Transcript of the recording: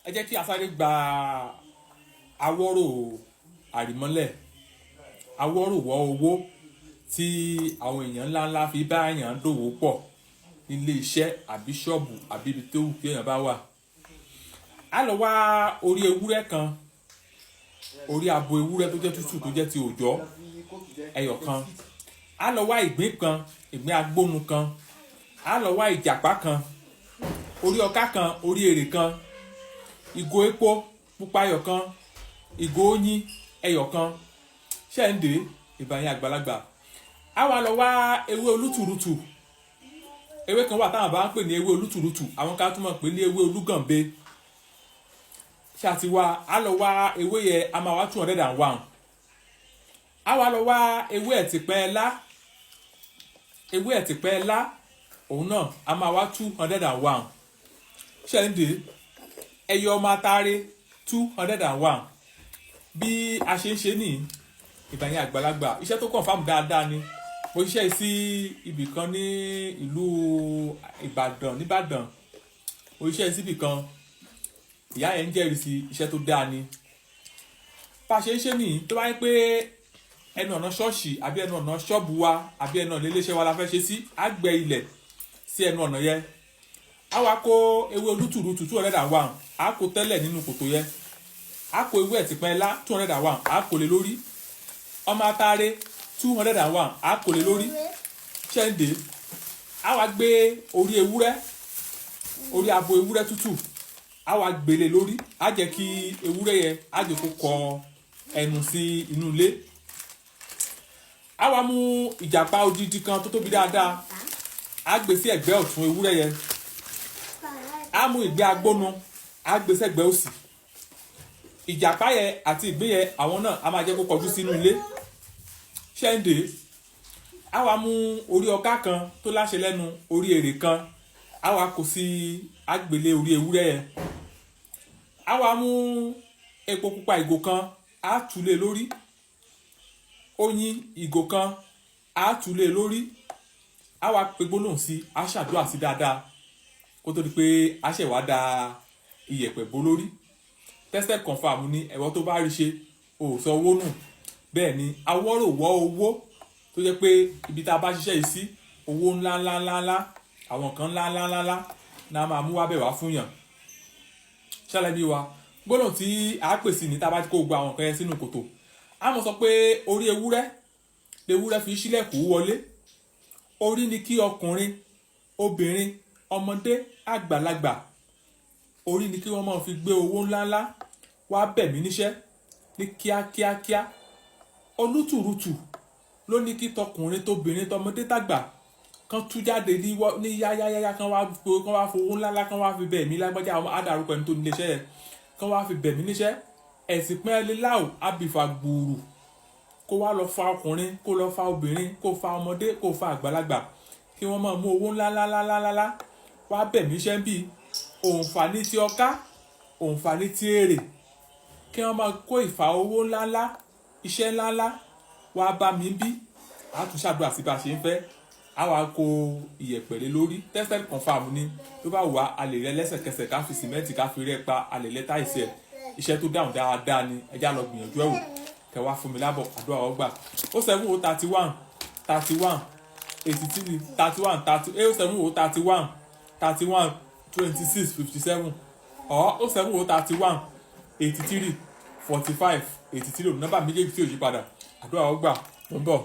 Ẹ jẹ́ kí a sáré gba awọ́rò àrímọ́lẹ̀, awọ́rò wọ owó tí àwọn èèyàn ńláńlá fi bá èèyàn dòwò pọ̀ nílé iṣẹ́ àbí ṣọ́ọ̀bù àbí ibi tó wù kí èèyàn bá wà. A lọ wá orí ewúrẹ́ kan, orí abo ewúrẹ́ tó jẹ́ tútù, tó jẹ́ ti òòjọ́, ẹyọ kan. A lọ wá ìgbín kan, ìgbín agbónu kan. A lọ wá ìjàpá kan, orí ọká kan, orí èrè kan, ìgò epo pupa ẹyọ kan, ìgò oyin ẹyọ kan. Ṣẹ́ǹdé ìbàyẹn àgbàlagbà. A wá lọ wá ewé olútùrútù. Ewé kan wà táwọn bá ń pè ní ewé olútùrútù, àwọn kan tún mọ̀ pé ní ewé olúgànbe. Ṣàtiwá a lọ wá ewé yẹn, a máa wá 201. A wá lọ wá ewé ẹ̀tìpẹ́ ẹlá, ewé ẹ̀tìpẹ́ ẹlá, òun náà a máa wá 201. Ṣẹ́ǹdé ẹyọ ọmọ atare 201. Bí a ṣe ń ṣe nìyí, ìbàyẹn àgbàlagbà. Iṣẹ́ tó confirm dáadáa ni. Mo ṣiṣẹ́ sí ibì kan ní ìlú Ìbàdàn, nìbàdàn. Mo ṣiṣẹ́ síbì kan, ìyá yẹn ń jẹ́rìí sí iṣẹ́ tó dáa ni. Bá a ṣe ń ṣe nìyí, tó bá yẹ pé ẹnu ọ̀nà ṣọ́ọ̀ṣì àbí ẹnu ọ̀nà ṣọ́ọ̀bù wa àbí ẹnu ọ̀nà iléeṣẹ́ wa la fẹ́ ṣe sí, á gbẹ́ ilẹ̀ sí ẹnu ọ̀nà yẹn. Á wá kó ewé olútùrútù 201, á kó tẹ́lẹ̀ nínú kòtò yẹn. Á kó ewé ẹ̀tìpẹ́ ńlá 201, á kó lé lórí. Ọmọ atare 201, á kó lé lórí. Ṣẹ́ǹdé á wá gbé orí ewúrẹ́, orí abo ewúrẹ́ tútù, á wá gbélé lórí. Á jẹ́ kí ewúrẹ́ yẹn, á jẹ́ kó kọ ẹnu sí inú ilé. Á wá mú ìjàpá odidi kan tó tóbi dáadáa, á gbé sí ẹ̀gbẹ́ ọ̀tún ewúrẹ́ yẹn. Á mú ìgbín agbónu, á gbé sẹ́gbẹ́ òsì. Ìjàpá yẹn àti ìgbín yẹn, àwọn náà, á máa jẹ́ kó kọjú sínú ilé. Ṣẹ́ǹdé á wá mú orí ọká kan tó láṣẹ lẹ́nu, orí èrè kan, á wá kó sí àgbélé orí ewúrẹ́ yẹn. Á wá mú epo pupa ìgò kan, á tú lé lórí. Oyin ìgò kan, á tú lé lórí. Á wá pe gbólóhùn sí, á ṣàdúrà sí dáadáa kó tó di pé á ṣẹ̀ wá da iyẹ̀pẹ̀ bó lórí. Tested, confirm ni. Ẹ̀wọ́ tó bá rí ṣe, ò sọ owó nù. Bẹ́ẹ̀ ni, awọ́rò wọ́ owó tó jẹ́ pé ibi tá a bá ṣiṣẹ́ yìí sí, owó ńlá ńlá ńlá ńlá, àwọn kan ńlá ńlá ńlá ńlá náà máa mú wá bẹ̀ wá fún yàn. Ṣálẹ̀ bí wa gbólóhùn tí a pè sí ní tá a bá ti kó gbogbo àwọn nǹkan yẹn sínú kòtò, a mọ̀ sọ pé orí ewúrẹ́ lewúrẹ́ fi sílẹ̀kùn wọlé. Orí ni kí ọkùnrin, obìnrin, ọmọdé, àgbàlagbà, orí ni kí wọ́n máa fi gbé owó ńláńlá wá bẹ̀ mí níṣẹ́ ní kíákíákíá. Olútùrútù ló ní kí tọkùnrin, tóbìnrin, tọmọdé, tàgbà kan tú jáde ní yáyáyáyá, kán wá fowó ńláńlá, kán wá fi bẹ̀ mí lágbájá, àdàrúkọ ẹni tó ní iléeṣẹ́ yẹn, kán wá fi bẹ̀ mí níṣẹ́. Ẹ̀sìn pín ẹlẹ́láò abìfà gbùrù, kó wá lọ fa ọkùnrin, kó lọ fa obìnrin, kó fa ọmọdé, kó fa àgbàlagbà, kí wọ́n máa mú owó ńláńláńláńlá wá bẹ̀ mí iṣẹ́ ń bí. Òǹfà ní ti ọká, òǹfà ní ti èrè, kí wọ́n máa kó ìfà owó ńláńlá, iṣẹ́ ńláńlá wá bá mi bí. A tún ṣàdúrà sí bá a ṣe ń fẹ́, a wá kó iyẹ̀pẹ̀ lé lórí. Tested, confirm ni. Tó bá wà, a lè rẹ lẹ́sẹ̀kẹsẹ̀, ká fi sìmẹ́ǹtì, ká fi rẹ́ pa, a lè lẹ́ tiles ẹ̀. Iṣẹ́ tó dáhùn dáadáa ni. Ẹ já lọ gbìyànjú ẹ̀ wò, kẹ wá fún mi lábọ̀. Àdúrà ọgbà. 070 31 31 83 31 30, 070 31 31 26 57 or 070 31 83 45 83. Nọ́mbà méjèèjì tí ò yí padà. Àdúrà ọgbà. Mo ń bọ̀.